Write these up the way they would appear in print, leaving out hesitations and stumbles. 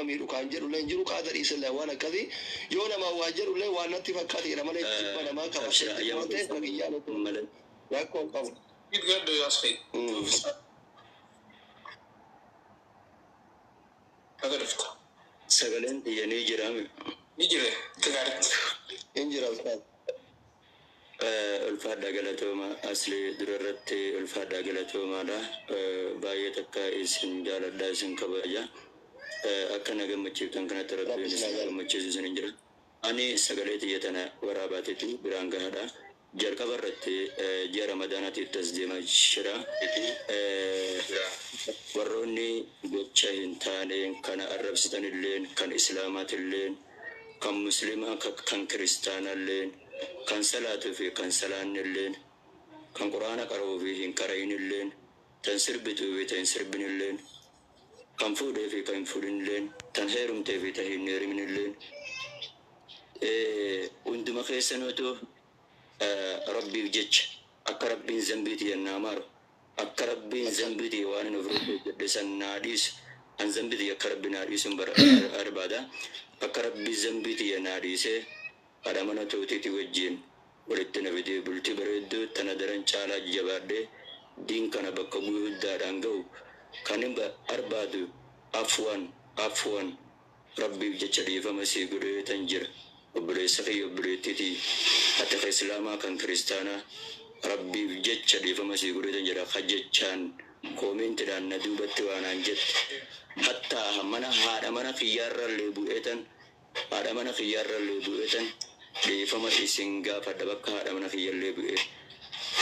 Miidhu kaan jedhullee hin jiru, qaada dhiisellee waan akkasii yoo namaa waa jedhullee waan natti fakkaateedha malee jibba namaa qaba. Abshira ayyama waan ta'eef keessan kiyyaan malee. Rakkoo hin qabu. Gaddo asli. Naga dhufta. Sagaleen xiyyanii jiraame. Ni jire itti gaaritti. Hin jira ustaaz. Ulfaadhaa galatooma, asli dura irratti ulfaadhaa galatoomaadha. Baay'ee takka isin jaaladha, isin kabaja. Akka na gammachiiftan kanatti Rabbi rabbiin isin isin haa jaalatu. gammachiisu isin hin jira. Ani sagalee tiyya tana waraabaatitu biraan gahadha. Jalqaba irratti ji'a Ramadaanaatiif tas deemaa jira. Warroonni gocha hin taaneen kana arrabsitan illeen, kan islaamaatilleen, kan muslimaa, kan kiristaanalleen, kan salaatuu fi kan salaannilleen, kan quraana qara'uu fi hin qara'inilleen, tan sirbituu fi tan hin sirbinilleen, kan fuudhee fi kan hin fuudhinilleen, tan heerumtee fi tan hin heeruminilleen, hunduma keessanuutu rabbiif jecha akka rabbiin zambii tiyya naa maaru, akka rabbiin zambii tiyya waan hin ofirratti hojjedhe san naa dhiisu, an zambii tiyya akka rabbi naa dhiisun barbaada, akka rabbi zambii tiyya naa dhiisee haadha mana tootiiti wajjiin walitti na fidee bultii bareedduu tana daran caalaa jabaadhee diin kana bakka guddaadhaan ga'u kan hin barbaadu. Afwan, afwan, rabbiif jecha dhiifama sii godhee tan jira. Obboleessa kiyya, obboleettiitii, ati ka islaamaa, kan kiristaanaa, rabbiif jecha dhiifama sii godhee tan jira. Ka jechaan koomentidhaan na duubatti waanaan jette, hattaa mana haadha mana kiyyaarrallee bu'eetan, haadha mana kiyyaarrallee bu'eetan dhiifama isin gaafadha. Bakka haadha mana kiyyallee bu'ee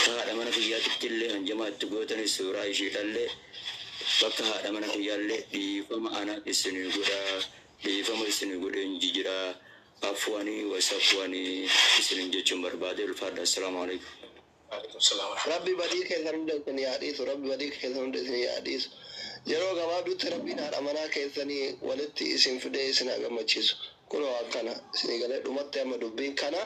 ka haadha mana kiyyaatitti illee hanjamaa itti gootani, suuraa ishiidhallee, bakka haadha mana kiyyaallee dhiifama ana isinii godhaa, dhiifama isinii godheen jijiraa. Afwanii wasafwanii isinin jechuun barbaade. Ulfaadha, assalaamu alaikum. Waalaikum salaam. Rabbi badii keessan hunda isin haa dhiisu. Rabbi badii keessan hunda isin haa dhiisu. Yeroo gabaabduutti rabbiin haadha manaa keessanii walitti isin fidee isin haa gammachiisu. Kunoo akkana isinii galee dhumatti amma dubbiin kana.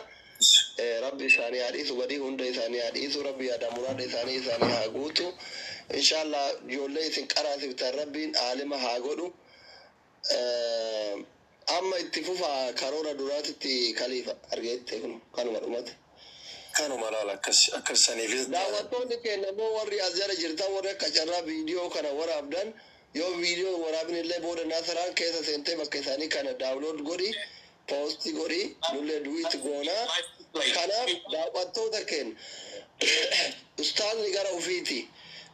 Rabbi isaanii haa dhiisu, badii hunda isaanii haa dhiisu, rabbi yaada muraada isaanii isaanii haa guutu. Inshallah ijoollee isin qaraasiftan rabbiin aalima haa godhu. Amma itti fufa karoora duraatitti kaliifa argeette kun kanuma dhumate. Kanuma laala, akkas akkas saniifis. Daawwattoonni keenya immoo warri as jala jirtan, warri akka carraa viidiyoo kana waraabdan, yoo viidiyoo waraabin illee booda Nasaraan keessa seentee bakka isaanii kana download godhi, post godhi, nullee duet goonaa. Kanaaf daawwattoota keenya, ustaazni gara ufiiti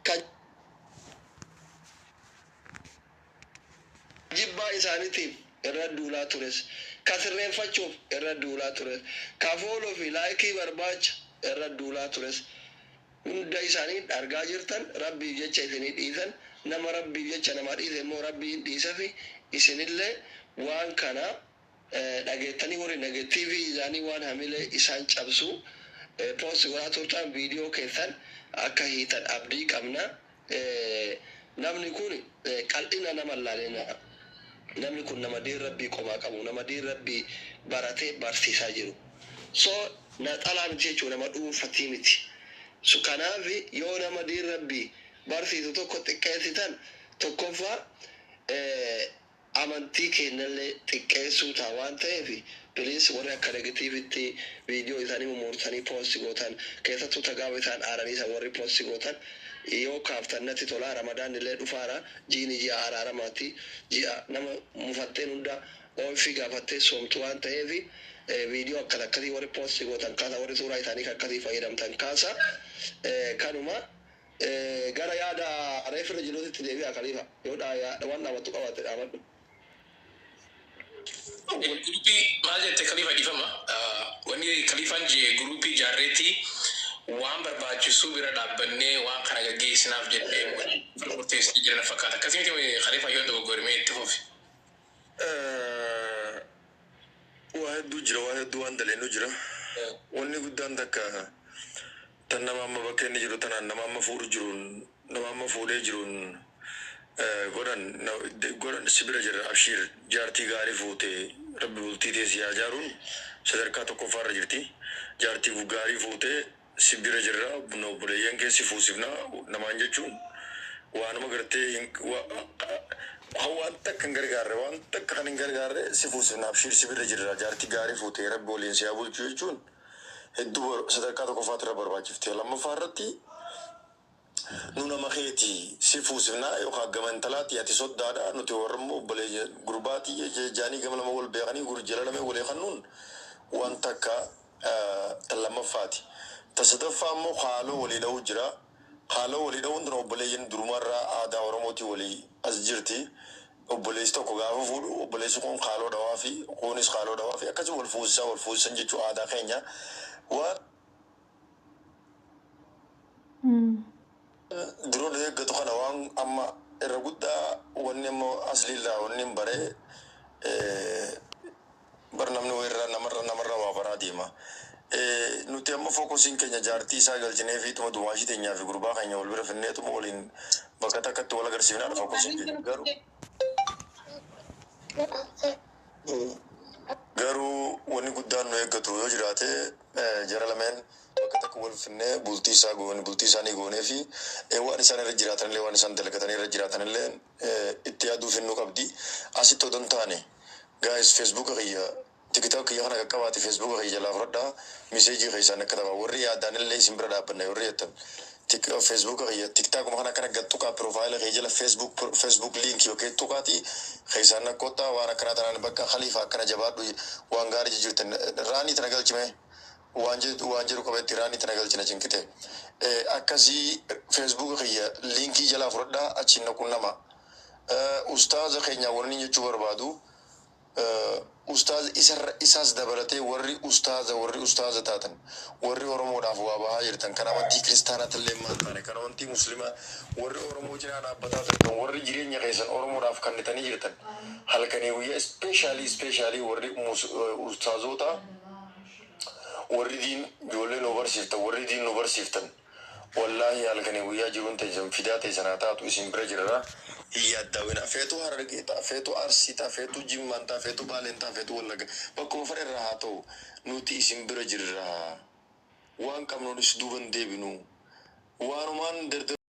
kan jibbaa isaaniitiif irra duulaa tures, ka sirreeffachuuf irra duulaa tures, ka follow fi like barbaacha irra duulaa tures, hunda isaanii argaa jirtan. Rabbiif jecha isinii dhiisan. Nama rabbiif jecha nama dhiise immoo rabbiin dhiisafi. Isinillee waan kana dhageettanii warri negative isaanii waan hamilee isaan cabsu post godhaa turtan, viidiyoo keessan akka hiitan abdii qabna. Namni kun qal'ina nama laalina. Namni kun nama diin rabbii qomaa qabu, nama diin rabbii baratee barsiisaa jiru, so naxalaa miti jechuu, nama dhuunfatii miti. So kanaaf yoo nama diin rabbii barsiisu tokko xiqqeessitan, tokkoffaa amantii keenyallee xiqqeessuu ta'a waan ta'eef, please, warri akka negativeitti viidiyoo isaanii mummursanii post gootan, keessattuu tagaaba isaan aaranii san warri post gootan, yoo kaaftan natti tola. Ramadaan illee dhufaara. Jiini ji'a araaramaati, ji'a nama mufatteen hunda oofii gaafattee soomtu waan ta'eef, viidiyoo akkas akkasii warri post gootan kaasa, warri suuraa isaanii kan akkasii fayyadamtan kaasa. Kanuma gara yaada reefirra jiruutti deebi'a. Kaliifa, yoo waan dhaabattu qabaatte dhaabadhu. Groupii maal jette Kalifa? Dhiifama. Wanni Kalifaan jee, groupii ijaarreetti waan barbaachisu bira dhaabbannee waan kana gaggeessinaaf jennee murteessanii jiran fakkaata. Akkasii miti Kalifa? Yoo dogoggormee itti fufi. Waa hedduu jira, waa hedduu waan daleennu jira. Wanni guddaan takka tan nama amma bakka inni jiru tanaan nama amma fuudhu jiruun, nama amma fuudhee jiruun godhan godhan si bira jira. Abshiir, jaartii gaarii fuute, rabbi bultii tee si haa jaaruun sadarkaa tokkoffaarra jirti. Jaartii gaarii fuute, si bira jirra, obboleeyyan kee si fuusifna namaan jechuun waanuma gartee Waan takka hin gargaarre, waan takka kan hin gargaarre si fuusifna, abshiir, si bira jirra. Jaartii gaarii fuutee Rabbi waliin si haa bulchu jechuun hedduu sadarkaa tokkoffaatti irra barbaachifte. Lammaffaa irratti nu nama keeti, si fuusifnaa yookaan gama intalaati, ati soddaadha, nuti warra immoo obboleeyyan gurbaatii jaanii gama lama wal beekanii jala lamee walii kannuun waan takka tan lammaffaati. Ta sadaffaa immoo haaloo walii dha'uu jira. Haaloo walii dha'uun tun obboleeyyan durumarraa aadaa Oromootii walii as jirti. Obboleessi tokko gaafa fuudhu obboleessi kun haaloo dhawaa fi kunis haaloo dhawaa fi akkasii wal fuusisaa wal fuusisan jechuu aadaa keenya. Waan dura nu eeggatu kana, waan amma irra guddaa wanni amma asliillaa wanni hin baree bar namni wayirraa namarra waa baraa deema. Nuti amma focusiin keenya jaartii isaa galchinee fi tuma dumaashii teenyaa fi gurbaa keenya wal bira finneetuma waliin bakka takkatti wal agarsiifnaadha focusiin keenya. Garuu wanni guddaan nu eeggatu yoo jiraate jara lameen bakka takka wal finnee bultii isaa goone, bultii isaanii goonee fi waan isaan irra jiraatan illee, waan isaan dalagatanii irra jiraatan illee itti yaaduu finnuu qabdi. Asitti odoo hin taane, guys, Facebooka kiyya, TikTok kiyya kana qaqqabaati, Facebooka kiyya jalaa fudhadhaa, messageii keessaan akka taphaa warri yaadaan illee isin bira dhaabbanna warri jettan Facebooka kiyya, TikTokuma kana akkana gad tuqaa, profile kiyya jala Facebook link yookiin tuqaati keessaan nakkoottaa. Waan akkanaa tanaan bakka Khalifa akkana jabaadhu, waan gaarii jijjiirtan. Raanii tana galchime, waan jedhu qabetti raanii tana galchina cinqite. Akkasii Facebooka kiyya linkii jalaa fudhadhaa, achiin naquun nama ustaaza keenya wanni jechuu barbaadu, ustaaza isarra isaas dabalatee warri ustaaza taatan, warri Oromoodhaaf waa bahaa jirtan, kan amantii kiristaanaatti illee maal taane, kan amantii muslimaa, warri Oromoo cinaa dhaabbataa turtan, warri jireenya keessan Oromoodhaaf kennitanii jirtan, halkanii guyyaa, especially warri ustaazota, warri diin ijoollee nu barsiiftan, warri diin nu barsiiftan, wallaahi halkanii guyyaa jiruun teessan fidaa teessan haa taatu, isin bira jirra. Hin yaaddaawina. Feetuu Harargee ta'a, feetuu Arsii ta'a, feetuu Jimmaan ta'a, feetuu Baaleen ta'a, feetuu Wallaga, bakkuma fedhe irraa haa ta'u, nuti isin bira jirra. Waan qabnuunis duuban deebinu waanumaan darda.